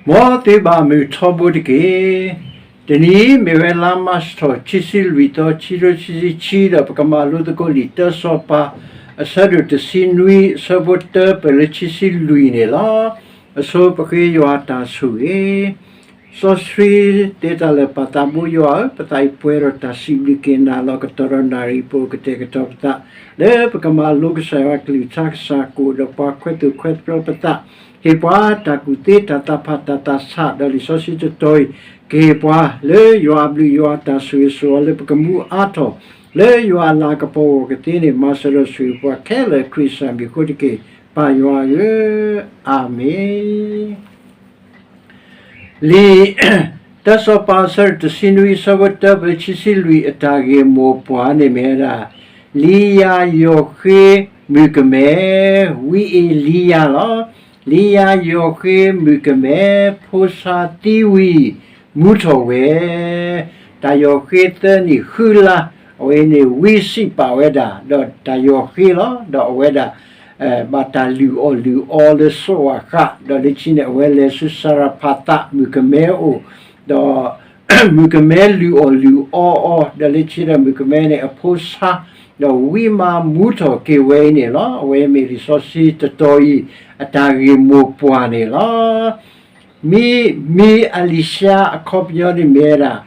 မ်သုဘၣ်မုာ်ထီဘိတက့ၢ်. တနံၤအံၤမ့ၢ်ဝဲလါမၢ်ၡးထီၣ် ခံဆံလွံၢ်သီ ခံကထိခံဆံခံ ဒီးပကမၤလိသကိးလံာ်တၢစီၤပၤ အဆၢဒိၣ်တဆံနွံ အဆၢဖိတၢ ပၢၢ်လၢခံဆံလွံၢ်န့ၣ်လီၤ. အဆိပဃ့ယွၤအတၢ်ဆိၣ်ဂ့ၤ စီဆှံသ့တၢ်လၢာ် ပၢ်သးဘိယွၤဧၢ, ပသးအံၤပှဲၤဒီးတၢ်စံးဘျုးက့ၤနၤလီၤ. ကတီၢ်ဒီးနၣ်ရံၣ် ပအိၣ်ကတဲာ်ကတီၤပသး လၢပကမၤလိကစၢ်ယွၤအကလုၢ်ကထါ ကစၢ်ကအိၣ်ဒီးပှၤခွဲးသူၣ်ခွဲးသရီပသး, ဟ့ၣ်ပှၤတၢ်ကူၣ်သ့တၢ်သးဖးတၢ်သးဆး ဒီးလံာ်စီဆှံတတီၤအံၤ ကဟ့ၣ်ပှၤလၢယွၤအဘျုးယွၤအတၢ်ဆိၣ်ဂ့ၤဆိၣ်ဝါ လၢပကမူအါထီၣ် လၢယွၤအလၤကပီၤအဂီၢ်ကသ့န့ၣ် မၤစၢၤဒီးဆိၣ်ဂ့ၤပှၤခဲလၢာ် ခရံာ်ကစၢ်မံၤအဃိတက့ၢ်. ပၢ်ယွၤဧၢ, အၤမ့ၣ်. လံာ်တၢစီၤပၤ အဆၢဒိၣ်တဆံနွံ အဆၢဖိတၢ ပၢၢ်လၢခံဆံလွံၢ် အတၢ်ဂ့ၢ်မိၢ်ပှၢ်န့ၣ်မ့ၢ်ဝဲဒၣ် လံယၤယီၢ်ဃ့မုၣ်ကမဲ ဝံအ့လံယၤလီၤ. လံယၤယီၢ်ဃ့မုၣ်ကမဲ ဖိဆါသံဝံၤ မူထီၣ်ဝဲ တၢ်ယီၢ်ဃ့သၢနံၣ်ဃုလါ, အဝဲန့ၣ်ဝံစံးပာ်ဝဲဒၣ် ဒီးတၢ်ယီၢ်ဃ့လီၤ. ဒီးအဝဲဒၣ် ဘၣ်တၢ်လုၢ်အီၣ်လုၢ်အီလၢစိးဝၣ်ဃး, ဒီးလၢခံန့ၣ် အဝဲလဲၤဆူစၤရဖးသး မုၣ်ကမဲအအိၣ်, ဒီး မုၣ်ကမဲလုၢ်အီၣ်လုၢ်အီအီ, ဒီးလၢခံဒီးမုၣ်ကမဲန့ၣ်အဖိဆါ, ဒီးဝံမါမူထီၣ်က့ၤဝဲအံၤန့ၣ်လီၤ. အဝဲမ့ၢ်လံာ်စီဆှံတတီၤအံၤ အတၢ်ဂ့ၢ်မိၢ်ပှၢ်န့ၣ်လီၤ. မံၤ မံၤအလံၤၡါအခီပညီန့ၣ်မ့ၢ်ဝဲဒၣ်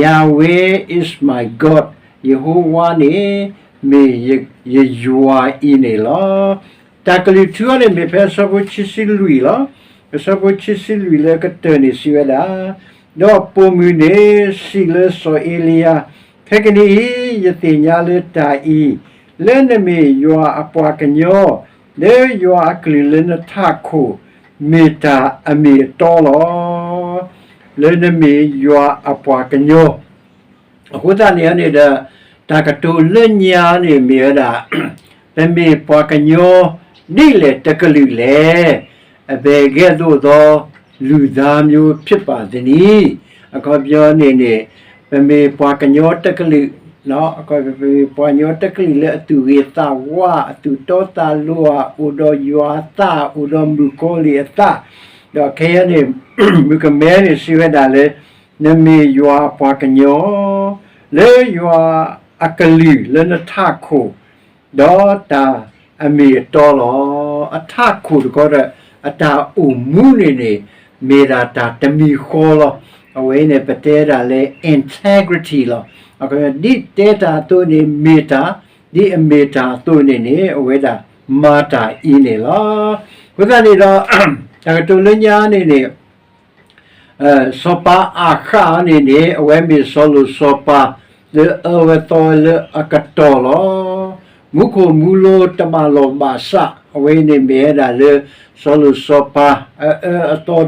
Yahweh is my God, ယဟိဝါန့ၣ် မ့ၢ်ယယွၤအံၤန့ၣ်လီၤ. တၢ်ကလုၢ်ထူအီၤန့ၣ်မ့ၢ်ဖဲအဆၢဖိခံဆံလွံၢ်လီၤ. အဆၢဖိခံဆံလွံၢ်လၢကတၢၢ်န့ၣ်စံးဝဲဒၣ်, ဒီးပိာ်မုၣ်န့ၣ်စံးလၢစီၤအ့လံယၤ, ခဲကနံၣ်အံၤ ယသ့ၣ်ညါလၢတၢ်အံၤ, လၢနမ့ၢ်ယွၤအပှၤကညီ, လၢယွၤအကလုၢ်လၢနထးခိၣ်, မ့ၢ်တၢ်အမ့ၢ်အတီလီၤ. လၢနမ့ၢ်ယွၤအပှၤကညီ အဃိသတးန့ၣ်န့ၣ်ဒီး တၢ်ကတိၤလၢညါန့ၣ်မ့ၢ်ဝဲဒၣ် ပမ့ၢ်ပှၤကညီဒ်လဲၣ်တကလုာ်လဲၣ်, အဘယ်ကဲ့သို့သော လူသားမျိုးဖြစ်ပါသနည်း. အခီပညီန့ၣ်န့ၣ် ပမ့ၢ်ပှၤကညီတကလုာ်, ပမ့ၢ်ပှၤကညီတကလုာ်လၢအသူၣ်ဂ့ၤသးဝါ, အသူၣ်တီသးလိဧါ, အိၣ်ဒီးယွၤအသး, အိၣ်ဒီးမုၣ်ကီၤလံၢ်အသး, ဒီးခဲအံၤန့ၣ် မုၣ်ကမဲန့ၣ်စံးဝဲဒၣ်လၢ နမ့ၢ်ယွၤအပှၤကညီ, လၢယွၤအကလုၢ်လၢနထးခိၣ်, ဒီးတၢ်အမ့ၢ်အတီလီၤ. အထးခိၣ်တခီဒီး အတၢ်အိၣ်မူန့ၣ်န့ၣ် မ့ၢ်ဒၣ်တၢ်တမံၤဃီလီၤ. အဝဲအံၤန့ၣ် ပတဲဒၣ်လၢ integrity လီၤ. ဒ်တဲတၢ်အသိးန့ၣ်မ့ၢ်တၢ်, ဒ်အမ့ၢ်တၢ်အသိးန့ၣ်န့ၣ် အဝဲဒၣ်မၤတၢ်အံၤန့ၣ်လီၤ. အဃိသတးန့ၣ်ဒီး တၢ်ကတိၤလၢညါန့ၣ်န့ၣ် စီၤပၤအၤဃးန့ၣ်န့ၣ် အဝဲမ့ၢ်စီၤလိာ်စီၤပၤ လၢအအၢဝဲသီဝဲလၢအကတီၢ်လီၤ. မူခိၣ်မူလိတဘၣ်လီၢ်ဘၣ်စး အဝဲအံၤန့ၣ်မ့ၢ်ဝဲဒၣ်လၢ စီၤလိာ်စီၤပၤ အအၢအသီ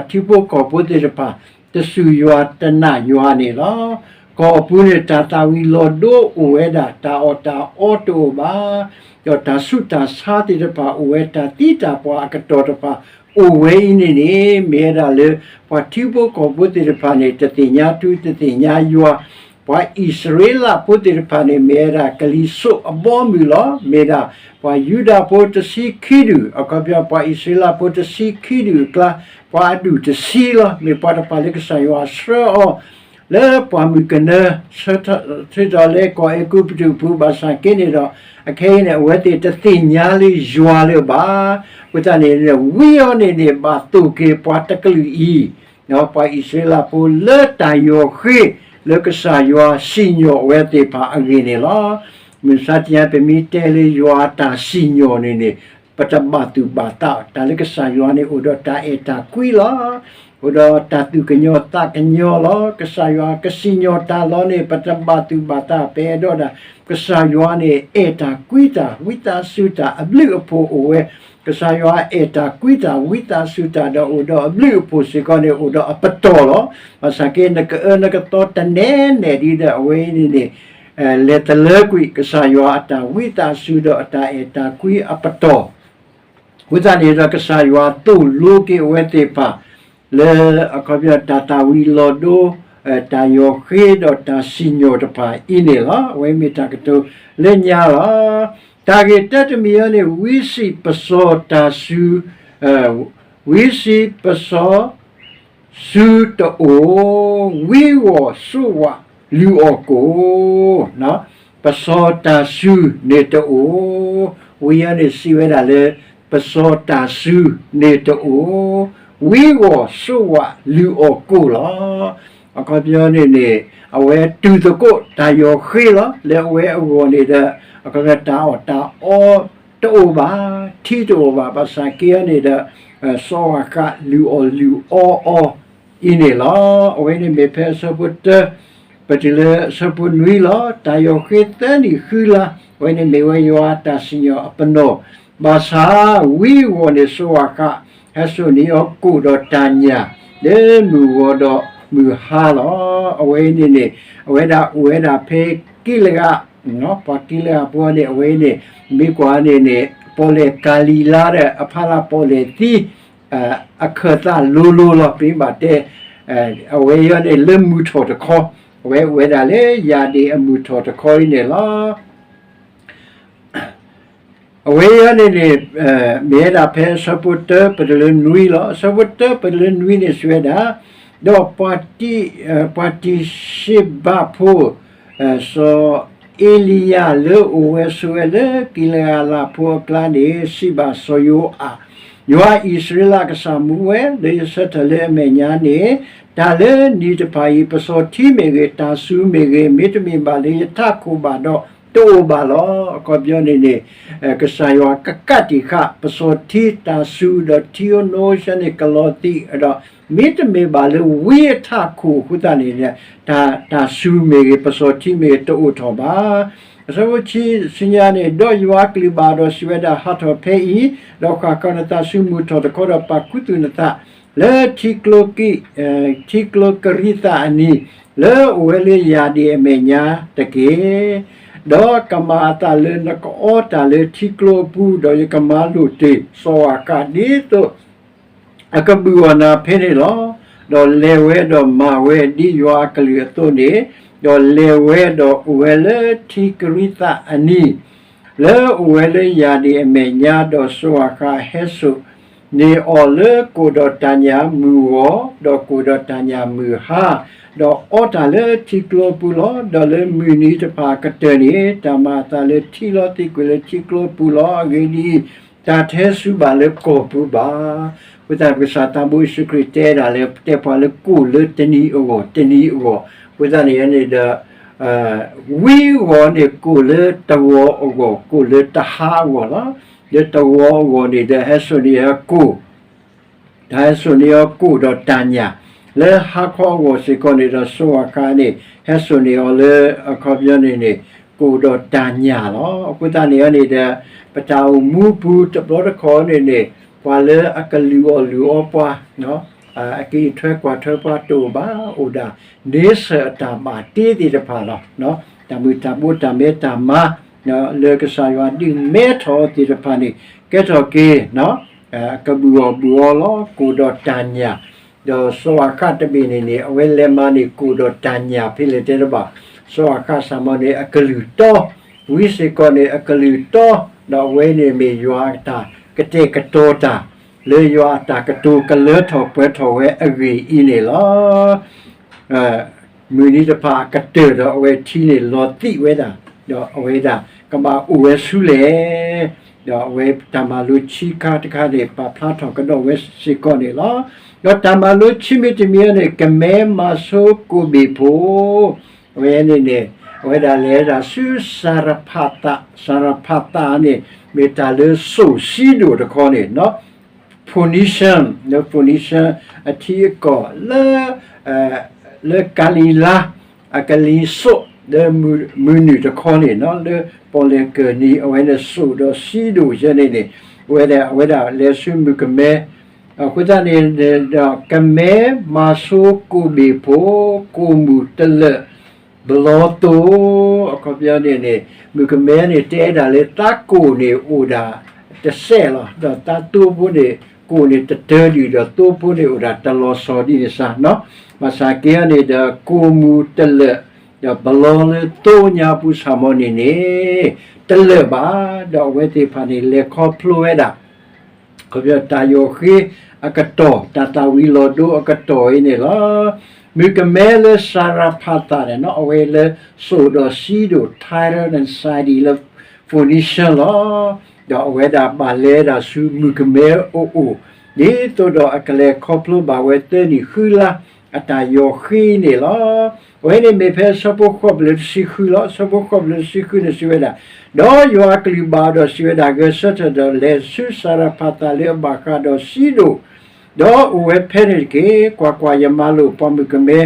ဒီးပှၤထံဖိကီၢ်ဖိသ့ၣ်တဖၣ် တစူၢ်ယွၤတနာ်ယွၤန့ၣ်လီၤ. ကီၢ်အပူၤန့ၣ် တၢ်သၣ်ဝံၤလီၤဒိအိၣ်ဝဲဒၣ် တၢ်အီၣ်တၢ်အီတအိၣ်ဘၣ် ဒီးတၢ်ဆူးတၢ်ဆါသ့ၣ်တဖၣ်အိၣ်ဝဲ တၢ်သံတၢ်ပှၢ်အကတီၢ်တဖၣ် အိၣ်ဝဲအံၤန့ၣ်န့ၣ် မ့ၢ်ဝဲဒၣ်လၢ ပှၤထံဖိကီၢ်ဖိသ့ၣ်တဖၣ်န့ၣ် တသ့ၣ်ညါထူ တသ့ၣ်ညါယွၤ, ပှၤအံၣ်စရ့လးဖိသ့ၣ်တဖၣ်န့ၣ် မ့ၢ်ဝဲဒၣ်ကလံၤစိးအဘီအမုၢ်လီၤ. မ့ၢ်ဒၣ်ပှၤယူဒၤဖိတဆံခံဒူၣ်, အခီပညီ ပှၤအံၣ်စရ့လးဖိတဆံခံဒူၣ်အကျါ ပှၤအဒူၣ်တဆံလီၤ. မ့ၢ်ပှၤတဖၣ်လၢကစၢ်ယွၤဆှၢအီၤ လၢပှၢ်မုၢ်ကနၢ ဆၢထၢၣ်ထီၣ်လၢကီၢ်အဲၤကူပတူးအပူၤ ဘၣ်ဆၣ်က့န့ၣ်ဒီး အခဲအံၤန့ၣ် အဝဲသ့ၣ်တသ့ၣ်ညါလၢယွၤလၢၤဘၣ်. အဃိသတးန့ၣ် ဝံအီၤန့ၣ်န့ၣ် ဘၣ်သိၣ်က့ၤပှၤတကလုာ်အံၤ ပှၤအံၣ်စရ့လးဖိလၢတၢ်ယီၢ်ဃ့ လၢကစၢ်ယွၤစံၣ်ညီၣ်အဝဲသ့ၣ်တဖၣ်အဂ့ၢ်န့ၣ်လီၤ. မုၢ်မဆါတနံၤ ပမ့ၢ်တဲလၢယွၤအတၢ်စံၣ်ညီၣ်န့ၣ်န့ၣ် ပတဘၣ်သူၣ်ဘၣ်သး တၢ်လၢကစၢ်ယွၤန့ၣ် အိၣ်ဒီးတၢ်အဲၣ်တၢ်ကွံလီၤ. အိၣ်ဒီးတၢ်သူၣ်ကညီၤသးကညီၤလီၤ. ကစၢ်ယွၤကစံၣ်ညီၣ်တၢ်လီၤန့ၣ် ပတဘၣ်သူၣ်ဘၣ်သး ပအဲၣ်ဒိးဒၣ် ကစၢ်ယွၤန့ၣ် အဲၣ်တၢ်ကွံတၢ် ဝံသးစူၤတၢ် အဘျုးအဖှိၣ်အိၣ်ဝဲ, ကစၢ်ယွၤအဲၣ်တၢ်ကွံတၢ် ဝံသးစူၤတၢ် ဒီးအိၣ်ဒီးအဘျုးအဖှိၣ်စ့ၢ်ကီးန့ၣ် အိၣ်ဒီးအပတီၢ်လီၤ. ဘၣ်ဆၣ်က့ နကအၢနကသီတနဲၣ်နဲၣ်ဒံးဒီး အဝဲအံၤန့ၣ်န့ၣ် လဲၤတလၢကွံာ် ကစၢ်ယွၤအတၢ်ဝံသးစူၤဒီးအတၢ်အဲၣ်တၢ်ကွံအပတီၢ် အဃိသတးန့ၣ်ဒီး ကစၢ်ယွၤသိၣ်လိက့ၤအဝဲသ့ၣ်တဖၣ် လၢအခီပညီတၢ်သၣ်ဝံၤလီၤဒိ တၢ်ယီၢ်ဃ့ဒီးတၢ်စံၣ်ညီၣ်တဖၣ်အံၤန့ၣ်လီၤ. အဝဲမ့ၢ်တၢ်ကတိၤလၢညါလီၤ. တၢ်ဂ့ၢ်တၢတမံၤအံၤန့ၣ် ဝံစံးပစီၤတၢ်စူၤ ဝံစံးပစီၤ စုတအိၣ်, ဝံဂီၢ်စိဝးလုၢ်အီၣ်ကိၣ်, ပစီၤတၢ်စူၤန့ၣ်တအိၣ်, ဝံအံၤန့ၣ်စံးဝဲဒၣ်လၢ ပစီၤတၢ်စူၤန့ၣ်တအိၣ်, ဝံဂီၢ်စိဝးလုၢ်အီၣ်ကိၣ်လီၤ. အခီပညီန့ၣ်န့ၣ် အဝဲတူၢ်သကိးတၢ်ယီၤဃ့လီၤ. လၢအဝဲအဂီၢ်န့ၣ်ဒီး အခီပညီတၢ်အီၣ်တၢ်အီတအိၣ်ဘၣ်, ထံတအိၣ်ဘၣ်, ဘၣ်ဆၣ်က့အံၤန့ၣ်ဒီး စီၤအၤဃးလုၢ်အီၣ်လုၢ်အီအီၤအံၤန့ၣ်လီၤ. အဝဲန့ၣ်မ့ၢ်ဖဲအဆၢဖိတၢ ပတုၤလၢအဆၢဖိနွံလီၤ. တၢ်ယီၤဃ့သၢနံၣ်ဃုလါ, အဝဲန့ၣ်မ့ၢ်ဝဲယွၤအတၢ်စံၣ်ညီၣ်အပနီၣ်, ဘၣ်ဆၣ်ဝံအဂီၢ်န့ၣ် စီၤအၤဃး ဟဲစိာ်န့ၢ်အီၤကိၣ်ဒီးတၢ်ညၣ် လၢမုၢ်ဂီၤဒီးမုၢ်ဟါလီၤ. အဝဲန့ၣ်န့ၣ် အဝဲဒၣ်အိၣ်ဝဲဒၣ်ဖဲကံလဂၤ, ပှၤကံလဂၤဖိန့ၣ် အဝဲန့ၣ် မ့ၢ်ကွၢ်န့ၣ်န့ၣ် ပီၣ်လဲၣ်ကၤလံၤလါဒီး အဖီလာ်ပီၣ်လဲၣ်သံ အခၢၣ်သးလိၤလိၤလီၤ. ပမ့ၢ်ဘၣ်တဲ အဝဲအံၤန့ၣ် လၢမုၢ်ထီၣ်တခီ, အဝဲအိၣ်ဝဲဒၣ်လၢယၢ်ဒ့ၣ်အမုၢ်ထီၣ်တခီအံၤန့ၣ်လီၤ. အဝဲအံၤန့ၣ်န့ၣ် မ့ၢ်ဝဲဒၣ်ဖဲအဆၢဖိတၢပတုၤလၢနွံလီၤ. အဆၢဖိတၢပတုၤလၢနွံန့ၣ်စံးဝဲဒၣ်, ဒီးပှၤတံၤ, ပှၤတံၤၡ့ဘးဖိ စီၤအ့လံယၤလၢအိၣ်ဝဲဆိးဝဲလၢကံလဂၤလးဖိအကျါန့ၣ် စံးဘၣ်စီၤယိၤအး, ယွၤအံၣ်စရ့လးအကစၢ်မူဝဲ လၢယဆၢထၢၣ်လၢအမဲာ်ညါန့ၣ်, တၢ်လၢနံၤတဖၣ်အံၤ ပစီၤထံမ့ၢ်ဂ့ၤ, တၢ်စူၤမ့ၢ်ဂ့ၤ, မ့တမ့ၢ်ဘၣ်လၢယထးခိၣ်ဘၣ်ဒီး တအိၣ်ဘၣ်လီၤ. အခီပညီန့ၣ်န့ၣ် ကစၢ်ယွၤကကးတံာ်ဃာ် ပစီၤထံတၢ်စူၤဒီးထံအိၣ်နိဆၢန့ၣ်ကလီၤသံးဒီး မ့တမ့ၢ်ဘၣ်လၢဝံအထးခိၣ်အဃိသတးန့ၣ် တၢ်စူၤမ့ၢ်ဂ့ၤ, ပစီၤထံမ့ၢ်ဂ့ၤ တအိၣ်ထီၣ်ဘၣ်. အဆၢဖိဆံဆူညါန့ၣ်, ဒီးယွၤအကလုၢ်ဘၣ်ဒီးစံးဝဲဒၣ်, ဟးထီၣ်ဖဲအံၤ, ဒီးဃၣ်ဃီနသးဆူမုၢ်ထီၣ်တခီဒီး ပာ်ခူသူၣ်နသး လၢထံကျိကံ, ထံကျိကရံသးအနံၤ, လၢအအိၣ်ဝဲလၢယၢ်ဒ့ၣ်အမဲာ်ညါတက့ၢ်. ဒီးကမၤအသးလၢနကအီတၢ်လၢထံကျိအပူၤ, ဒီးယကမၤလိာ်တ့ၢ်စီၤအၤဃးဒ်သိး အကဘုၣ်အီၣ်နၤဖဲန့ၣ်လီၤ. ဒီးလဲၤဝဲဒီးမၤဝဲဒ်ယွၤအကလုၢ်အသိးန့ၣ်, ဒီးလဲၤဝဲဒီးအိၣ်ဝဲလၢထံကရံသးအနံၤ, လၢအအိၣ်ဝဲလၢယၢ်ဒ့ၣ်အမဲာ်ညါ, ဒီးစီၤအၤဃးဟဲစိာ်န့ၢ်အီၤလၢကိၣ်ဒီးတၢ်ညၣ်မုၢ်ဂီၤ, ဒီးကိၣ်ဒီးတၢ်ညၣ်မုၢ်ဟါ, ဒီးအီတၢ်လၢထံကျိအပူၤလီၤ. ဒီးလၢမုၢ်နံၤတဖၣ်အကတၢၢ်န့ၣ် တၢ်မၤအသးလၢထံလီၤသံးကွံာ်လၢထံကျိအပူၤလီၤ. အဂ့ၢ်ဒ်အံၤ, တၢ်တဟဲစူၤဘၣ်လၢကီၢ်ပူၤဘၣ်. အဃိသတး ပကစၢ်သးဘိယ့ၣ်ၡူးခရံာ်တဲဒၣ်လၢ တဲပှၤလၢကိၣ်လၢတနံၤအဂီၢ် တနံၤအဂီၢ်, အဃိသတးန့ၣ်န့ၣ်ဒီး ဝံအဂီၢ်န့ၣ် ကိၣ်လၢတဂီၤအဂီၢ် ကိၣ်လၢတဟါအဂီၢ်လီၤ. လၢတဂီၤအဂီၢ်န့ၣ်ဒီး ဟဲစိာ်န့ၢ်အီၤကိၣ် တၢ်ဟဲစိာ်န့ၢ်အီၤကိၣ်ဒီးတၢ်ညၣ်, လၢဟါခီအဂီၢ်စ့ၢ်ကီးန့ၣ်ဒီး စီၤအၤဃးန့ၣ် ဟဲစိာ်န့ၢ်အီၤလၢအခီပညီန့ၣ်န့ၣ် ကိၣ်ဒီးတၢ်ညၣ်လီၤ. အဃိသတးန့ၣ်န့ၣ်ဒီး ပတၢ်အိၣ်မူပူၤတဘျီတခီၣ်န့ၣ်န့ၣ် ပှၤလၢအကလုၢ်အီၣ်လုၢ်အီပှၤ အက့ၤထွဲကွၢ်ထွဲပှၤတအိၣ်ဘၣ်, အိၣ်ဒၣ်န့ဆၢၣ်အတၢ်ဘၣ်တ့သ့ၣ်တဖၣ်လီၤ. တၢ်မုၢ်တၢ်ဘိတၢ်မဲတၢ်မါ လၢကစၢ်ယွၤဒုးမဲထီၣ်အီၤသ့ၣ်တဖၣ်န့ၣ် ကဲထီၣ်က့ၤ ကဘုၣ်အီၣ်ဘုၣ်အီလီၤ ကိၣ်ဒီးတၢ်ညၣ်, ဒီးစီၤအၤဃးတဘ့ၣ်န့ၣ်န့ၣ် အဝဲလဲၤမၤန့ၢ်ကိၣ်ဒီးတၢ်ညၣ်ဖဲလဲၣ်တဲတဘၣ်, စီၤအၤဃးစၢ်မီၤန့ၣ် အကလုၢ်တီ, ဝံစ့ၢ်ကီးန့ၣ် အကလုၢ်တီ, ဒီးအဝဲန့ၣ်မ့ၢ်ယွၤအတၢ်ကတဲာ်ကတီၤတၢ် လၢယွၤအတၢ်ကတိၤကလၢထီၣ်ပှဲၤထီၣ်ဝဲအဂ့ၢ်အံၤန့ၣ်လီၤ. မုၢ်နံၤတဖၣ်အကတၢၢ်ဒီးအဝဲထံန့ၣ်လီၤသံးဝဲဒၣ်, ဒီးအဝဲဒၣ်ကဘၣ်အိၣ်ဝဲဆူလဲၣ်, ဒီးအဝဲတၢ်မၤလိခံခါတခါန့ၣ် ပာ်ဖျါထီၣ်ကဒီးဝဲစ့ၢ်ကီးန့ၣ်လီၤ. ဒီးတၢ်မၤလိခံမံၤတမံၤန့ၣ် ကမဲမၤဆိကိၣ်ဘ့ၣ်ဖိ အဝဲန့ၣ်န့ၣ် အဝဲဒၣ်လဲၤဒၣ်ဆူစၤရဖးသး, စၤရဖးသးန့ၣ် မ့ၢ်တၢ်လၢစိၣ်စံဒိၣ်တခီန့ၣ် Phoenician, လၢ Phoenician အထံအကီၢ်လၢ လၢကၤလံၤလါ အကလံၤစိး လၢမုၢ်နုာ်တခီန့ၣ် လၢပီၣ်လဲၣ်ကၢၢ်နံၤ အဝဲန့ၣ်စိၣ်ဒီးစံဒိၣ်ယဲန့ၣ်န့ၣ် အဝဲဒၣ် အဝဲဒၣ်လဲၤဆူမုၣ်ကမဲ အဃိသတးန့ၣ်ဒီး ကမဲမၤဆိကိၣ်ဘ့ၣ်ဖိ ကိၣ်မူၣ်တလၢာ် ဘလီသိ အခီပညီန့ၣ်န့ၣ် မုၣ်ကမဲန့ၣ် တဲဒၣ်လၢသးကိၣ်န့ၣ် အိၣ်ဒၣ်တစဲးလီၤ. ဒီးသးသိဖိန့ၣ် ကိၣ်န့ၣ်တတၢဒံးဒီး သိဖိန့ၣ်အိၣ်ဒၣ်တလီၤဆီဒ်န့ၣ်စ့ၢ်နီၤ. ဘၣ်ဆၣ်က့န့ၣ်ဒီး ကိၣ်မူၣ်တလၢာ် ဒီးဘလီလၢသိညါပူၤစ့ၢ်မီၤန့ၣ်န့ၣ် တလၢာ်ဘၣ်. ဒီးအဝဲသ့ၣ်တဖၣ်န့ၣ် လဲၤခီဖျိဝဲဒၣ် တၢ်ယီၤဃ့အကတီၢ်, တၢ်သၣ်ဝံၤလီၤဒိအကတီၢ်အံၤန့ၣ်လီၤ. မုၣ်ကမဲလၢစၤရဖးသးန့ၣ်နီၤ, အဝဲလၢစိၣ်ဒီးစံဒိၣ် Tyre and Sidon လၢ Phoenician လီၤ. ဒီးအဝဲဒၣ်ဘၣ်လဲၤဒၣ်ဆူမုၣ်ကမဲအအိၣ်, ဒ်သိးဒီးအကလဲၤခီဖျိဘၣ်ဝဲသၢနံၣ်ဃုလါ အတၢ်ယီၤဃ့န့ၣ်လီၤ. အဝဲန့ၣ်မ့ၢ်ဖဲအဆၢဖိဃိးဘျဲၣ်တဆံဃုလီၤ. အဆၢဖိဃိးဘျဲၣ်တဆံဃုန့ၣ်စံးဝဲဒၣ်, ဒီးယွၤအကလုၢ်ဘၣ်အီၤဒီးစံးဝဲဒၣ်, ဂဲၤဆၢထၢၣ်ဒီးလဲၤဆူစၤရဖးသးလၢအဘၣ်ဃးဒီးစံဒိၣ်, ဒီးအိၣ်ဝဲဖဲန့ၣ်တက့ၢ်. ကွၢ်ကွၢ်, ယမၤလိာ်ပှၤမုၣ်ကမဲ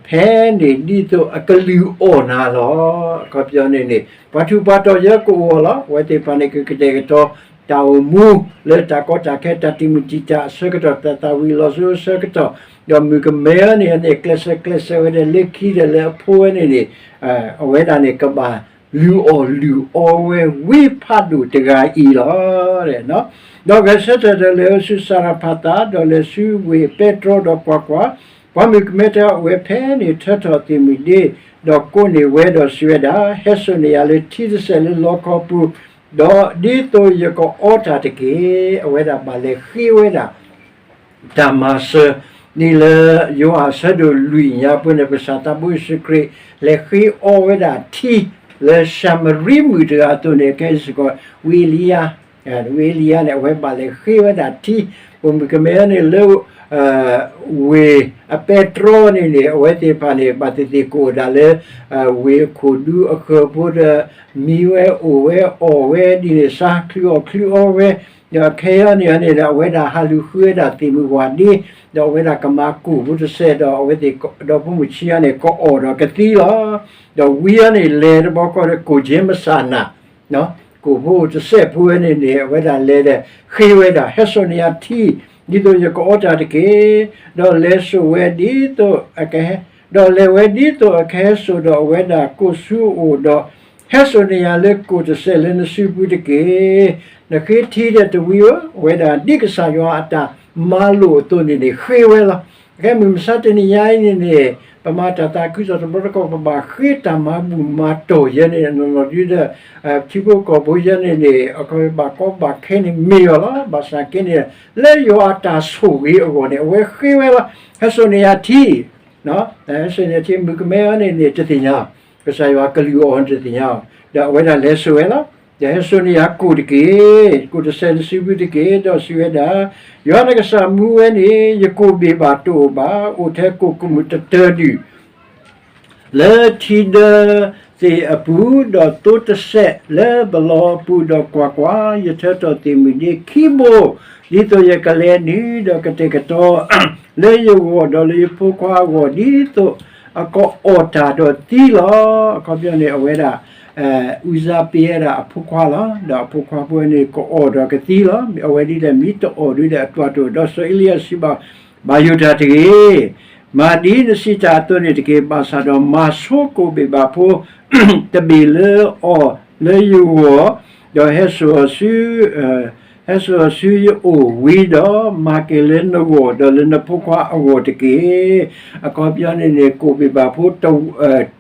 ဖဲန့ၣ်ဒ်သိးအကလုၢ်အီၣ်နၤလီၤ. အခီပညီန့ၣ်န့ၣ် ပှၤထူးပှၤတီၤယဲကအိၣ်အီၤလီၤ. အဝဲသ့ၣ်တဖၣ်န့ၣ် ကကတဲာ်ကတီၤတၢ်အိၣ်မူလၢတၢ်ကီတၢ်ခဲ တၢ်တံာ်မုၢ်တံာ်တာ်အဆၢကတီၢ်, တၢ်သၣ်ဝံၤလီၤဆူအဆၢကတီၢ်, ဒီးမုၣ်ကမဲအံၤန့ၣ်န့ၣ် ကျဲးစၢးကျဲးစၢးဝဲဒၣ်လၢခံဒီးလၢအဖိဝဲန့ၣ်န့ၣ် အဝဲဒၣ်န့ၣ် ကဘၣ်လုၢ်အီၣ်လုၢ်အီဝဲဝံဖးဒိၣ်တဂၤအံၤလီၤ. ဒီးဂဲၤဆၢထၢၣ်ဒီးလဲၤအိၣ်ဆူစၤရဖးသး, ဒီးလဲၤဆူဝ့ၢ်ပဲတြီဒီးကွၢ်ကွၢ်, ပှၤမုၣ်ကမဲတဂၤအိၣ်ဝဲဖဲန့ၣ် ထၢထီၣ်သ့ၣ်မုၢ်ဒ့, ဒီးကိးန့ၢ်ဝဲဒီးစံးဝဲဒၣ်, ဟဲစိာ်န့ၢ်ယၤလၢထံတစဲးလၢလီခီပူၤ, ဒီးဒ်သိးယကအီတၢ်တက့ၢ်. အဝဲဒၣ်ဘၣ်လဲၤဃ့ဝဲဒၣ် တၢ်မၤစၢၤ, ဒ်လၢယိၤဟၣ်အဆၢဒိၣ်လွံၢ်ညါပူၤန့ၣ် ကစၢ်သးဘိယ့ၣ်ၡူးခရံာ် လဲၤဃ့အီဝဲဒၣ်ထံ လၢၡၤမရံမုၣ်တဂၤအသိးန့ၣ် ခဲအံၤစ့ၢ်ကီး ဝံအ့လံယၤ, ဝံအ့လံယၤန့ၣ် အဝဲဘၣ်လဲၤဃ့ဝဲဒၣ်ထံ, ပှၤမုၣ်ကမဲန့ၣ်လၢ ဝ့ၢ်အပဲတြီန့ၣ်န့ၣ် အဝဲသ့ၣ်တဖၣ်န့ၣ် ဘၣ်သ့ၣ်သ့ၣ်ကအိၣ်ဒၣ်လၢ ဝ့ၢ်အခိၣ်ဒူအဃၢၤဖိဒီး မံဝဲအိၣ်ဝဲအီၣ်ဝဲဒ်န့ၣ် စးချုးအီၣ်ချုးအီဝဲ, ဒီးခဲအံၤန့ၣ်န့ၣ်ဒီး အဝဲဒၣ်ဟးလူၤဃုဝဲဒၣ်သ့ၣ်မုၢ်ဝၢ်ဒ့, ဒီးအဝဲဒၣ်ကမၤကိၣ်ဖိတစဲးဒီး အဝဲသ့ၣ်ဒီဖိမိၢ်ဆံးအံၤန့ၣ် ကအီၣ်ဒီးကသံလီၤ. ဒီးဝံအံၤန့ၣ် လဲၤတဘျီဃီဒီး ကိၣ်က့မစၢ်နၢ် ကိၣ်ဖိတစဲးဖိဝဲန့ၣ်န့ၣ် အဝဲဒၣ်လဲၤဒီး ဃ့ဝဲဒၣ် ဟဲစိာ်န့ၢ်ယၤထံ ဒ်သိးယကအီတၢ်တက့ၢ်. ဒီးလဲၤစိာ်ဝဲဒ်သိးအကဟဲ, ဒီးလဲၤဝဲဒ်သိးအကဟဲစိာ်ဒီး အဝဲဒၣ်ကိးဆူအအိၣ်ဒီး ဟဲစိာ်န့ၢ်ယၤလၢကိၣ်တစဲးလၢနစုပူၤတက့ၢ်. နဃ့ထံဒီးတဝံဧၢ, အဝဲဒၣ်ဒ်ကစၢ်ယွၤအတၢ်မၤလိာ်အသိးန့ၣ်န့ၣ် ဃ့ဝဲလီၤ. ခဲမုၢ်မဆါတနံၤညါအံၤန့ၣ်န့ၣ် ပမၤတၢ်သးခုကစီၣ်တဘျီတခီၣ် ပဘၣ်ဃ့တၢ်မၤဘူၣ်မၤတီၢ်ယဲန့ၣ် နီၢ်နီၢ်ဒုဒီး ထံဖိကီၢ်ဖိယဲန့ၣ်န့ၣ် အခီပညီဘၣ်ကီဘၣ်ခဲန့ၣ်မ့ၢ်အီၤလီၤ. ဘၣ်ဆၣ်က့န့ၣ် လၢယွၤအတၢ်ဆိၣ်ဂ့ၤအဂီၢ်န့ၣ် အဝဲဃ့ဝဲလီၤ. ဟဲစိာ်န့ၢ်ယၤထံ, ဟဲစိာ်န့ၢ်ယၤထံ မုၣ်ကမဲအံၤန့ၣ်န့ၣ် တသ့ၣ်ညါ, ကစၢ်ယွၤကလုၢ်အီၤတသ့ၣ်ညါ, ဒီးအဝဲဒၣ်လဲၤစိာ်ဝဲလီၤ. ဒီးဟဲစိာ်န့ၢ်ယၤကိၣ်တက့ၢ်, ကိၣ်တစဲးလၢစုပူၤတက့ၢ်, ဒီးစံးဝဲဒၣ်, ယွၤနကစၢ်မူဝဲန့ၣ် ယကိၣ်ဘ့ၣ်ဘၣ်တအိၣ်ဘၣ်, အိၣ်ထဲကိၣ်ကမူၣ်တတၢၤဒုၣ် လၢထံဒၢသ့ၣ်အပူၤ, ဒီးသိတစဲးလၢပလီအပူၤ, ဒီးကွၢ်ကွၢ်, ယထၢထီၣ်သ့ၣ်မုၢ်ဒ့ခံဘိ, ဒ်သိးယကလဲၤနုာ်ဒီးကတဲာ်ကတီၤ လၢယဂီၢ်ဒီးလၢယဖိခွါအဂီၢ် ဒ်သိးအကအီၣ်တၢ်ဒီးသံလီၤ. အခီပညီန့ၣ် အဝဲဒၣ် ဦးစားပေးဝဲဒၣ်အဖိခွါလီၤ. ဒီးအဖိခွါဖိဝဲန့ၣ် ကအီၣ်ဒီးကသံလီၤ. အဝဲဒ်လဲၣ် မ့ၢ်တအီၣ်ဒ်လဲၣ် အတၢ်တိာ်, ဒီးစီၤအ့လံယၤစံးဘၣ်, ဘၣ်ယိၣ်တၢ်တဂ့ၤ, မၤဒ်နစံးတၢ်အသိးန့ၣ်တက့ၢ်. ဘၣ်ဆၣ်ဒီးမၤဆိကိၣ်ဘ့ၣ်ဘၣ်ဖိတဘ့ၣ်လၢအီၤလၢယဂီၢ်, ဒီးဟဲစိာ်အီၤဆူ ဟဲစိာ်အီၤဆူယအိၣ်ဝံၤဒီး မၤက့ၤလၢနဂီၢ်ဒီးလၢနဖိခွါအဂီၢ်တက့ၢ်. အခီပညီန့ၣ်န့ၣ် ကိၣ်ဘ့ၣ်ဘၣ်ဖိ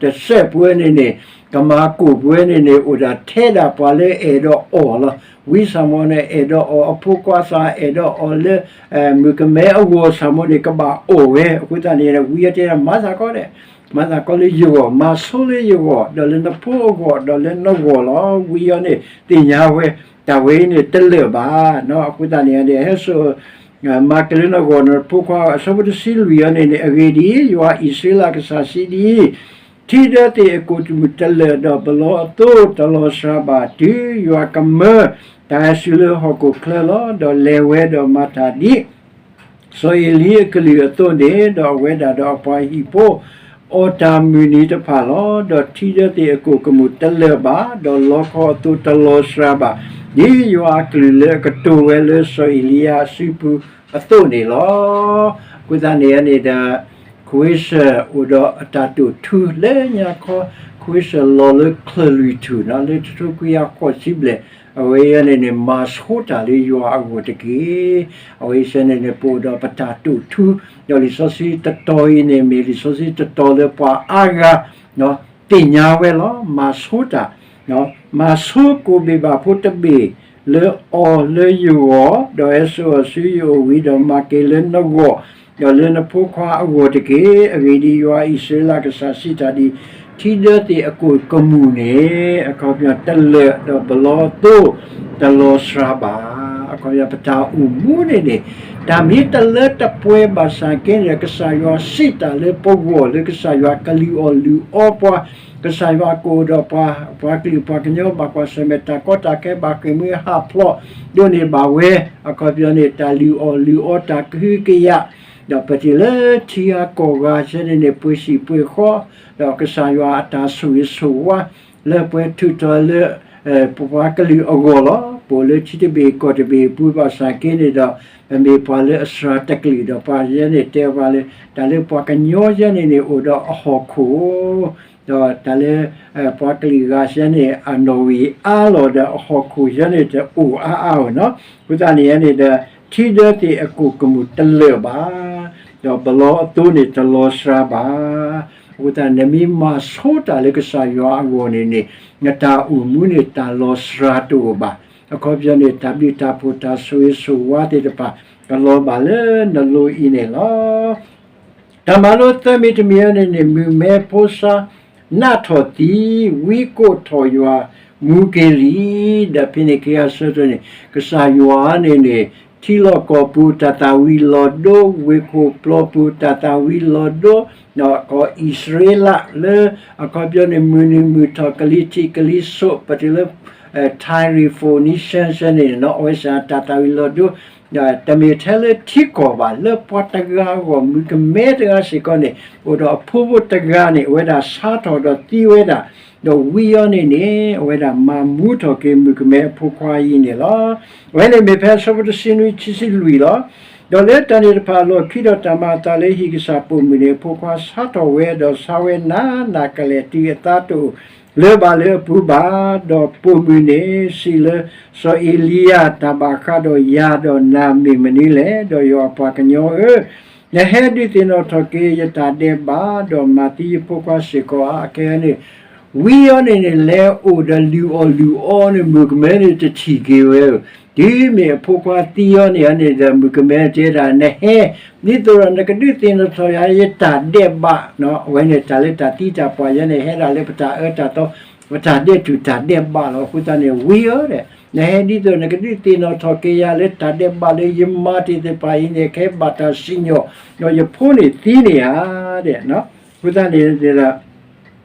တစဲးဖိဝဲန့ၣ်န့ၣ် ကမၤကိၣ်ဖိဝဲန့ၣ်န့ၣ် အိၣ်ဒၣ်ထဲဒၣ်ပှၤလၢအဲၣ်ဒိးအီၣ်လီၤ. ဝံစၢ်မီၤန့ၣ် အဲၣ်ဒိးအီၣ်, အဖိခွါစၢ်အဲၣ်ဒိးအီၣ်လၢ မုၣ်ကမဲအဂီၢ်စၢ်မီၤန့ၣ် ကဘၣ်အီၣ်ဝဲ. အဃိသတးန့ၣ် ဝံအံၤတဲဒၣ် မၤသးကီဒဲး, မၤသးကီလၢယဂီၢ်, မၤဆိလၢယဂီၢ်, ဒီးလၢနဖိအဂီၢ်, ဒီးလၢနဂီၢ်လီၤ. ဝံအံၤန့ၣ် သ့ၣ်ညါဝဲ, တၢ်ဝဲအံၤန့ၣ်တလၢာ်ဘၣ်. အဃိသတးန့ၣ်န့ၣ် ဟဲစိာ် မၤက့ၤလၢနဂီၢ်နဖိခွါ, အဆၢဖိတဆံလွံၢ်အံၤန့ၣ်န့ၣ် အဂ့ၢ်ဒ်အံၤ, ယွၤအံၣ်စရ့လးကစၢ်စံးဒ်အံၤ, ထံဒၢသ့ၣ်အကိၣ်တမုၢ်တလၢာ်, ဒီးပလီအသိတလီၤစှၤဘၣ်, တုၤယွၤကမၢတၢ်ဟဲစူၤလၢဟီၣ်ခိၣ်ချၢလီၤ. ဒီးလဲၤဝဲဒီးမၤတၢ်ဒ် စီၤအ့လံအကလုၢ်အသိးန့ၣ်, ဒီးအဝဲဒၣ်ဒီးအပှၤဟံၣ်ဖိ အီၣ်တၢ်မုၢ်နံၤတဖၣ်လီၤ. ဒီးထံဒၢသ့ၣ်အကိၣ်ကမူၣ်တလၢာ်ဘၣ်, ဒီးလီခီအသိတလီၤစှၤဘၣ်, ဒ်ယွၤအကလုၢ်လၢအကတိၤဝဲလၢစီၤအ့လံယၤအစုပူၤအသိးန့ၣ်လီၤ. အဃိသတးန့ၣ်န့ၣ်ဒီး ခဝ့ၡၢၣ်အိၣ်ဒီးအတၢ်တိာ်ထူလၢညါခီ, ခဝ့ၡၢၣ်လီၤလၢချၢၣ်လွံၢ်ထူၣ်နီၤ, လၢတထိခွံကယၤဃိးဆံဘျဲၣ်, အဝဲအံၤန့ၣ်န့ၣ် မၤဆိတၢ်လၢယွၤအဂီၢ်တက့ၢ်. အဝဲအံၤန့ၣ်န့ၣ် ပအိၣ်ဒီးပတၢ်တိာ်ထူ, ဒီးလံာ်စီဆှံတတီၤအံၤန့ၣ် မ့ၢ်လံာ်စီဆှံတတီၤလၢပှၤအါဂၤ သ့ၣ်ညါဝဲလီၤ. မၤဆိတၢ်, မၤဆိကိၣ်ဘ့ၣ်ဘၣ်ဖိတဘ့ၣ် လၢအီၤလၢယဂီၢ်, ဒီးဟဲစိာ်အီၤဆူယအိၣ်ဝံၤ, ဒီးမၤက့ၤလၢနဂီၢ်, ဒီးလၢနဖိခွါအဂီၢ်တက့ၢ်. အဂ့ၢ်ဒ်အံၤ, ယွၤအံၣ်စရ့လးကစၢ်စံးတၢ်ဒ်အံၤ, ထံဒၢသ့ၣ်အကိာ်ကမူၣ်န့ၣ် အခီပညီတလၢာ်, ဒီးပလီအသိတလီၤစှၤဘၣ်. အခီပညီ ပတၢ်အိၣ်မူန့ၣ်န့ၣ် တၢ်မ့ၢ်တလၢတပှဲၤဘၣ်ဆၣ်က့န့ၣ် ကစၢ်ယွၤစံးတၢ်လၢပဂီၢ် လၢကစၢ်ယွၤကလုၢ်အီၣ်လုၢ်အီပှၤ, ကစၢ်ယွၤကအိၣ်ဒီးပှၤ, ပှၤကလုာ်ပှၤကညီဘၣ်ကွၢ်ဆၢၣ်မဲာ်တၢ်ကီတၢ်ခဲ ဘၣ်ဃ့ၢ်မှံဟးဖျိးဒိးန့ၢ်ဘၣ်ဝဲ, အခီပညီန့ၣ် တၢ်လုၢ်အီၣ်လုၢ်အီတၢ်ကဟုကယာ်, ဒီးပတုၤလၢထံဂၤကီၢ်ဂၤဆၢန့ၣ်န့ၣ် ပှ့ၤဆံးပှ့ၤဃီ, ဒီးကစၢ်ယွၤအတၢ်ဆိၣ်ဂ့ၤဆိၣ်ဝါ လၢပှဲၤထူးထီၣ်လၢ ပပှၤကလုာ်အဂီၢ်လီၤ. ပအိၣ်လၢထံတဘ့ၣ်ကီၢ်တဘ့ၣ်အပူၤဘၣ်ဆၣ်က့န့ၣ်ဒီး ပမ့ၢ်ပှၤလၢအစှၤတကလုာ်ဒီး ပှၤယဲန့ၣ်တဲပှၤလၢ တၢ်လၢပှၤကညီယဲန့ၣ်န့ၣ် အိၣ်ဒီးအဟီၣ်ခိၣ် ဒီးတၢ်လၢ ပှၤကလုာ်ဂၤယဲန့ၣ် အနီၣ်ဂံၢ်အါလီၤဒီး အဟီၣ်ခိၣ်ယဲန့ၣ်တအိၣ်အါအါဧိၤနီၤ. အဃိသတးန့ၣ်န့ၣ်ဒီး ထံဒၢသ့ၣ်အကိာ်ကမူၣ်တလၢာ်ဘၣ်, ဒီးပလီအသိန့ၣ်တလီၤစှၤဘၣ်. အဃိသတး နမ့ၢ်မၤဆိတၢ်လၢကစၢ်ယွၤအဂီၢ်န့ၣ်န့ၣ် နတၢ်အိၣ်မူန့ၣ်တၢ်လီၤစှၤတအိၣ်ဘၣ်. အခီပညီန့ၣ် တၢ်ဘျုးတၢ်ဖှိၣ်တၢ်ဆိၣ်ဂ့ၤဆိၣ်ဝါသ့ၣ်တဖၣ် ကလီၤဘၣ်လၢနလိအံၤန့ၣ်လီၤ. တၢ်မၤလိသၢမံၤတမံၤအံၤန့ၣ်န့ၣ် မုၣ်ကမဲဖိဆါ နးထီၣ်သံ, ဝံကိးထီၣ်ယွၤ မူက့ၤလံ. ဒီးဖဲန့ၣ်ခံဂၤဆၢကတီၢ်န့ၣ် ကစၢ်ယွၤန့ၣ်န့ၣ် ထံလီၢ်ကီၢ်ပူၤတၢ်သၣ်ဝံၤလီၤဒိ, ဝ့ၢ်ခိၣ်ပျီပူၤတၢ်သၣ်ဝံၤလီၤဒိ, ဒီးကီၢ်အံၣ်စရ့လးလၢ အခီပညီန့ၣ် မုၢ်နုာ်မုၢ်ထီၣ် ကလံၤထံးကလံၤစိး ပတုၤလၢ Tyre Phoenicia န့ၣ် အဝဲစ့ၢ်တၢ်သၣ်ဝံၤလီၤဒိ, တမ့ၢ်ထဲလၢထံကီၢ်ဘၣ် လၢပှၤတဂၤအဂီၢ် မုၣ်ကမဲတဂၤစ့ၢ်ကီးန့ၣ် အိၣ်ဒီးအဖိဖိတဂၤန့ၣ် အဝဲဒၣ်ဆါထီၣ်ဒီးသံဝဲဒၣ်, ဒီးဝံအီၤန့ၣ်န့ၣ် အဝဲဒၣ်မၤမူထီၣ်က့ၤမုၣ်ကမဲအဖိခွါအံၤန့ၣ်လီၤ. အဝဲန့ၣ်မ့ၢ်ဖဲအဆၢဖိတဆံနွံ ခံဆံလွံၢ်လီၤ. ဒီးလၢတၢ်န့ၣ်တဖၣ်အလီၢ်ခံဒီးတၢ်မၤအသးလၢဟံၣ်ကစၢ်ပိာ်မုၣ်န့ၣ် အဖိခွါဆါထီၣ်ဝဲ ဒီးဆါဝဲနးနးကလဲာ်တုၤအသါတအိၣ်လၢၤဘၣ်လၢအပူၤဘၣ်. ဒီးပိာ်မုၣ်န့ၣ်စံးလၢ စီၤအ့လံယၤ, တၢ်ဘၣ်ဃးဒီးယၤဒီးနၤမ့ၢ်မနုၤလဲၣ်. ဒီးယွၤအပှၤကညီဧၢ, နဟဲဒုးသ့ၣ်နီၣ်ထီၣ်က့ၤယတၢ်ဒဲးဘး, ဒီးမၤသံယဖိခွါစ့ၢ်ကီးဧါ. အခဲအံၤန့ၣ် ဝံအီၤန့ၣ်န့ၣ် လဲၤအိၣ်ဒီးလုၢ်အီၣ်လုၢ်အီန့ၣ် မုၣ်ကမဲန့ၣ်တထံၣ်က့ၤဝဲဧၢ, တုၤမ့ၢ်အဖိခွါသံအီၤန့ၣ်န့ၣ်ဒီး မုၣ်ကမဲတဲဒၣ် နဟဲ ဒ်သိးဒီးနကဒုးသ့ၣ်နီၣ်ထီၣ်ယၤယတၢ်ဒဲးဘး, အဝဲန့ၣ် တၢ်လၢတၢ်သံတၢ်ပှၢ်ယဲန့ၣ် ဟဲဒၣ်လၢပတၢ်အၢတၢ်သီ ပတၢ်ဒဲးတူၢ်တၢ်ဒဲးဘးလီၤ. အဃိသတးန့ၣ် ဝံဧၢ, နဟဲဒ်သိးနကဒုးသ့ၣ်နီၣ်ထီၣ်က့ၤယၤလၢတၢ်ဒဲးဘးလၢယမၤတ့ၢ်သ့ၣ်တဖၣ်အံၤန့ၣ် ကဟဲဘၣ်တၢ်စံၣ်ညီၣ်, ဒီးယဖိန့ၣ်သံန့ၣ်ဧါ, အဃိသတးန့ၣ်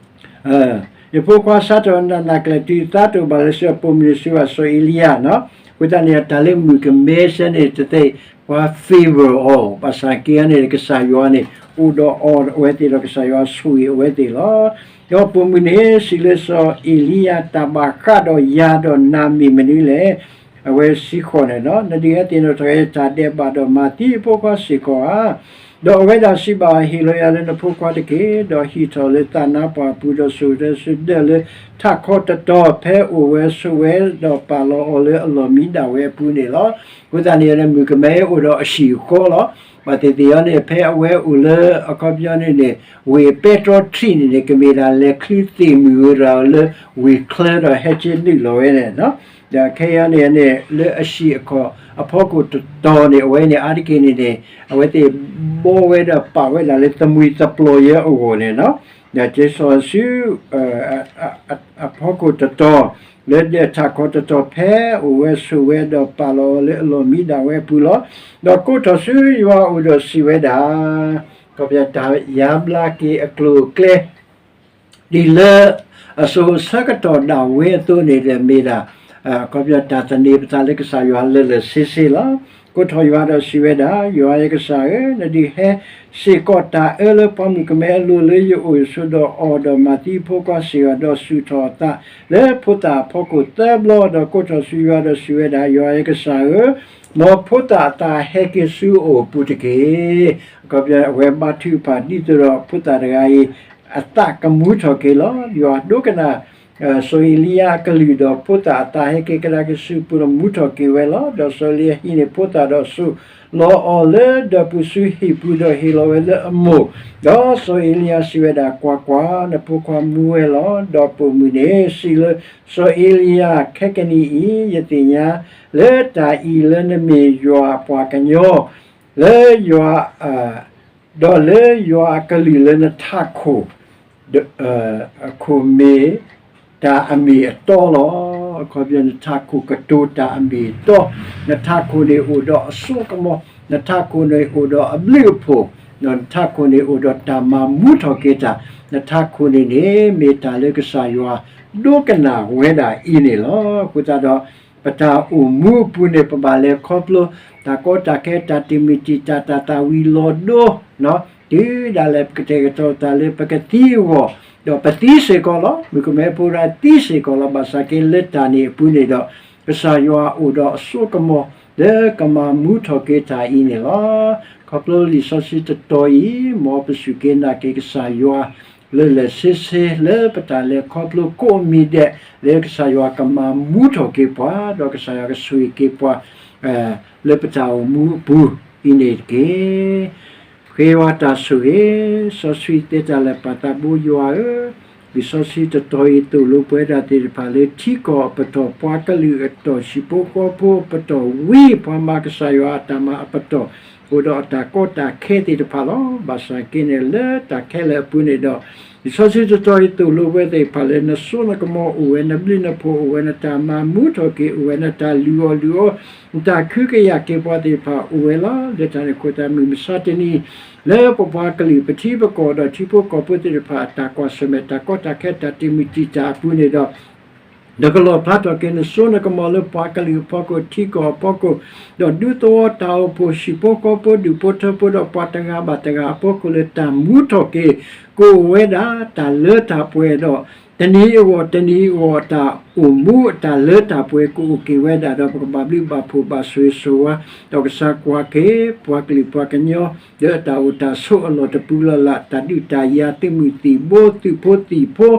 ဒီး ယဖိခွါဆါထီၣ်နးနးကလဲာ်တုၤသါတအိၣ်ဘၣ်လၢၤစ့ၢ်ကီး ပိာ်မုၣ်န့ၣ်စံးဘၣ်စီၤအ့လံယၤ, အဃိသတးန့ၣ် တၢ်လၢမုၣ်ကမဲစ့ၢ်န့ၣ် တသ့ၣ်ပှၤ favor အီၤ ဘၣ်ဆၣ်က့န့ၣ် ကစၢ်ယွၤန့ၣ် အိၣ်ဒီးအီၤအဝဲသ့ၣ်ဒီး ကစၢ်ယွၤဆိၣ်ဂ့ၤအဝဲသ့ၣ်လီၤ. ဒီးပိာ်မုၣ်န့ၣ်စံးလၢစီၤအ့လံယၤ, တၢ်ဘၣ်ဃးဒီးယၤဒီးနၤမ့ၢ်မနုၤလဲၣ်. အဝဲစံးဃီန့ၣ်ဒီး နဒုးဟဲသ့ၣ်နီၣ်ထီၣ်ယတၢ်ဒဲးဘး ဒီးမၤသံယဖိခွါစ့ၢ်ကီးဧါ. ဒီးအဝဲဒၣ်စံးဘၣ်, ဟ့ၣ်လီၤယၤလၢနဖိခွါတက့ၢ်. ဒီးဟံးထီၣ်လၢသးနါပှၢ်အပူၤ, ဒီးစိာ်တၢ်စူၤဒၢၣ်လၢထးခီတတီၤ, ဖဲအိၣ်ဝဲဆိးဝဲ, ဒီးပာ်လီၤအီၤလၢအလီၢ်မံဒၣ်ဝဲအပူၤန့ၣ်လီၤ. အဃိသတးန့ၣ် မုၣ်ကမဲအိၣ်ဒီးအဟံၣ်အဃီလီၤ. ဘၣ်သ့ၣ်သ့ၣ်အံၤန့ၣ် ဖဲအဝဲအိၣ်လၢအခီပညီန့ၣ်န့ၣ် ဝ့ၢ်ပဲတြီထံးန့ၣ်န့ၣ် ကမ့ၢ်ဒၣ်လဲၤချုးသ့ၣ်မုၢ်ဝဲဒၣ်လၢဝ့ၢ်ချၢဒီးဟဲက့ၤနုာ်လီၤဝဲန့ၣ် ဒီးခဲအံၤန့ၣ်န့ၣ် လၢအဟံၣ်အခီၣ်အဖီခိၣ်တတီၤန့ၣ် အဝဲန့ၣ်အါတက့ၢ်န့ၣ်န့ၣ် အဝဲသ့ၣ်ဘီဝဲဒီးပာ်ဝဲဒၣ်လၢသမံသပျီယဲအဂီၢ်န့ၣ်လီၤ. ဒီးက့ၤစိာ်ဆူ အဖီခိၣ်တတီၤ လၢဒၢးထးခီတတီၤ ဖဲအိၣ်ဝဲဆိးဝဲဒီးပာ်လီၤအီၤလၢအလီၢ်မံဒၣ်ဝဲအပူၤလီၤ. ဒီးကိးထီၣ်ဆူယွၤအအိၣ်ဒီးစံးဝဲဒၣ်, ကီၢ်ပယီၤတၢ်ယါဘျါက့ၤအကျိၤအကျဲ ဒ်လၢအစိၤဆၢကတီၢ်ဒၣ်ဝဲအသိးန့ၣ်ဒီးမ့ၢ်ဒၣ် အခီပညီတၢ်သန့ၤပသးလၢကစၢ်ယွၤလၢာ်လၢာ်ဆ့ဆ့လီၤ. ကိးထီၣ်ယွၤဒီးစံးဝဲဒၣ်, ယွၤယကစၢ်ဧၢ, နဒုးဟဲစ့ၢ်ကီးတၢ်အၢလၢပှၤမုၣ်ကမဲအလိၤလၢယအိၣ်ဆိးဒီးအီၤ, ဒီးမၤသံယဖိခွါစ့ၢ်ကီး, ဒီးစူးထီၣ်အသးလၢဖိသၣ်အဖီခိၣ်သၢဘျီ, ဒီးကိးထီၣ်ဆူယွၤဒီးစံးဝဲဒၣ်, ယွၤယကစၢ်ဧၢ, မ်ဖိသၣ်အသးဟဲက့ၤဆူအအိၣ်အပူၤတက့ၢ်. အခီပညီအဝဲဘါထုကဖၣ်ဒ်သိးဒီးဖိသၣ်တဂၤအံၤ အသးကမူထီၣ်က့ၤလီၤ. ယွၤဒိကနၣ် စီၤအ့လံယၤအကလုၢ်ဒီးဖိသၣ်အသးဟဲက့ၤကဒါက့ၤဆူပူၤဒီးမူထီၣ်က့ၤဝဲလီၤ. ဒီးစီၤအ့လံယၤဟံးန့ၢ်ဖိသၣ်ဒီးစိာ်လီၤအီၤလၢဒၢးပူၤဆူဟံၣ်ပူၤ ဒီးဟ့ၣ်လီၤဝဲလၢအမိၢ်, ဒီးစီၤအ့လံယၤစံးဝဲဒၣ်, ကွၢ်ကွၢ်, နဖိခွါမူဝဲလီၤ. ဒီးပိာ်မုၣ်န့ၣ်စံးလၢစီၤအ့လံယၤ, ခဲကနံၣ်အံၤ ယသ့ၣ်ညါလၢတၢ်အံၤလၢနမ့ၢ်ယွၤအပှၤကညီ, လၢယွၤ, ဒီးလၢယွၤအကလုၢ်လၢနထးခိၣ် အခိၣ်မ့ၢ်တၢ်အမ့ၢ်အတီလီၤ. အခီပညီ နထးခိၣ်ကတိၤတၢ်အမ့ၢ်အတီ, နထးခိၣ်န့ၣ်အိၣ်ဒီးအစိကမီၤ, နထးခိၣ်န့ၣ်အိၣ်ဒီးအဘျုးအဖှိၣ်, ဒီးနထးခိၣ်န့ၣ်အိၣ်ဒီးတၢ်မၤမူထီၣ်က့ၤတၢ်, နထးခိၣ်န့ၣ်န့ၣ် မ့ၢ်တၢ်လၢကစၢ်ယွၤဒိကနၣ်ဝဲဒၣ်အံၤန့ၣ်လီၤ. အဃိသတးဒီး ပတၢ်အိၣ်မူအပူၤန့ၣ် ပဘၣ်လဲၤခီဖျိ တၢ်ကီတၢ်ခဲ တၢ်တမုာ်တံာ်တာ် တၢ်သၣ်ဝံၤလီၤဒိ တုၤဒၣ်လဲာ်ပကတဲာ်ကတီၤသးလၢပကသံအဂီၢ်, ဒီးပသံစ့ၢ်ကီးလီၤ. မုၣ်ကမဲဖိဒၣ်သံစ့ၢ်ကီးလီၤ. ဘၣ်ဆၣ်က့လၢတၢ်န့ၣ်အပူၤန့ၣ်ဒီး ကစၢ်ယွၤအိၣ်ဒီးအစိကမီၤ လၢကမၤမူထီၣ်က့ၤတၢ်အံၤန့ၣ်လီၤ. ခီဖျိလံာ်စီဆှံတတီၤအံၤ မ်ပစူၢ်က့ၤနာ်က့ၤကစၢ်ယွၤ လၢလၢဆ့ဆ့ လၢပတၢ်လဲၤခီဖျိကိးမံၤဒဲး လၢကစၢ်ယွၤကမၤမူထီၣ်က့ၤပှၤ ဒီးကစၢ်ယွၤကဆိၣ်ဂ့ၤက့ၤပှၤ လၢပတၢ်အိၣ်မူအပူၤအံၤန့ၣ်တက့ၢ်. ဃ့ဝဲတၢ်ဆိၣ်ဂ့ၤ, စီဆှံသ့တၢ်လၢာ်ပၢ်သးဘိယွၤဧၢ, လံာ်စီဆှံတတီၤအံၤသိၣ်လိပှၤဒၣ်သ့ၣ်တဖၣ်လၢထံကီၢ်အပတီၢ်, ပှၤကလုာ်အတီၢ်, ဟံၣ်ဖိဃီဖိအပတီၢ်, ဝံပှၤမၤကစၢ်ယွၤအတၢ်မၤအပတီၢ်, အိၣ်ဒီးအတၢ်ကီတၢ်ခဲသ့ၣ်တဖၣ်လီၤ. ဘၣ်ဆၣ်က့န့ၣ်လၢတၢ်ခဲလၢာ်အပူၤန့ၣ်ဒီး လံာ်စီဆှံတတီၤအံၤသိၣ်လိပှၤသ့ၣ်တဖၣ်လၢ နစိနကမီၤအိၣ်ဝဲ, နဘျုးနဖှိၣ်အိၣ်ဝဲ, နတၢ်မၤမူထီၣ်က့ၤအိၣ်ဝဲ, နတၢ်လုၢ်အီၣ်လုၢ်အီ, နတၢ်ကဟုကယာ်က့ၤပှၤသ့ၣ်တဖၣ်အိၣ်ဝဲလီၤ. လၢတၢ်န့ၣ်အဃိသတး မုၢ်မဆါတနံၤ လၢပပှၤကလုာ်ပထံပကီၢ်ဒီးထံဖိကီၢ်ဖိသ့ၣ်တဖၣ် အတၢ်ကွၢ်ဆၢၣ်မဲာ် တၢ်ကီတၢ်ခဲ တၢ်တံာ်မုၢ်တံာ်တာ်အပူၤန့ၣ်ဒီး နကလီၣ်ဖျါထီၣ်က့ၤနစိနကမီၤလၢပှၤကလုာ်အဖီခိၣ် ထံကီၢ်အဖီခိၣ်, ဒီးဒူသဝီတၢ်အိၣ်ဖှိၣ် ဟံၣ်ဖိဃီဖိ ဒူၣ်ဖိထၢဖိ ဒီးပှၤတဂၤဘၣ်တဂၤအဖီခိၣ်လၢတၢ်မူထီၣ်က့ၤ ကအိၣ်ဝဲဒၣ်တၢ်လၢတၢ်ပှဲၤဒီး တနံၤအဂီၢ်တနံၤအဂီၢ် တၢ်အိၣ်မူအတၢ်လၢတၢ်ပှဲၤကအိၣ်က့ၤဝဲဒၣ်ဒီး ပကဘၣ်ဘျုးဘၣ်ဖှိၣ်ဘၣ်ဆိၣ်ဂ့ၤဆိၣ်ဝါ, ဒီးကစၢ်ကွၢ်က့ၤပှၤကလုာ်ပှၤကညီ လၢအတၢ်အိၣ်တၢ်ဆိးအလီၢ်တပူၤလၢ်လၢ် တၢ်ဒုးတၢ်ယၤ သုးမုၢ်သံၣ်ဘိ သုးဖိသံၣ်ဖိ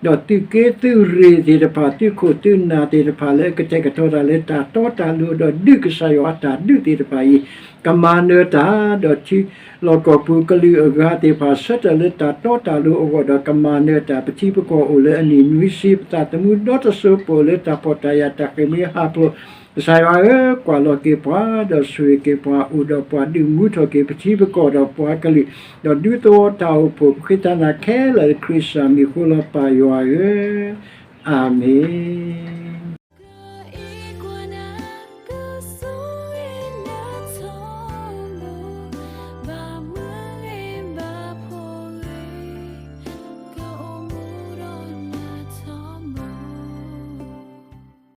ဒီးသုးက့သုးရ့ၣ်သ့ၣ်တဖၣ် သုးခိၣ်သုးနၢ်သ့ၣ်တဖၣ်လၢအကတဲာ်ကတီၤတၢ်လၢတၢ်တီတၢ်လိၤ ဒီးဒုးကစၢ်ယွၤအတၢ်ဒုးသ့ၣ်တဖၣ်အံၤ ကမၤနၢၤတၢ် ဒီးထံလီၢ်ကီၢ်ပူၤကလုာ်အဂၤသ့ၣ်တဖၣ် ဆၢထၢၣ်လၢတၢ်တီတၢ်လိၤအဂီၢ်ဒီး ကမၤနၢၤတၢ် ပထံပကီၢ်အိၣ်လၢအနံၣ်နွံဆံ ပသးသမူဒီတစိၤ ပအိၣ်လၢတၢ်ဖှီၣ်တၢ်ယာ်တၢ်ဃ့ၢ်မှံဟးဖျိး ကစၢ်ယွၤဧၢ, ကွၢ်လီၤက့ၤပှၤ ဒီးဆိၣ်ဂ့ၤက့ၤပှၤ အိၣ်ဒီးပှၤဒုးမူထီၣ်က့ၤပထံပကီၢ်ဒီးပှၤကလုာ် ဒီးဒူသဝီတၢ်အိၣ်ဖှိၣ် ပဃ့တၢ်နၤခဲလၢာ်လၢခရံာ်စၢ်မံၤအဃိလီၤ ပၢ်ယွၤဧၢ, အၤမ့ၣ်.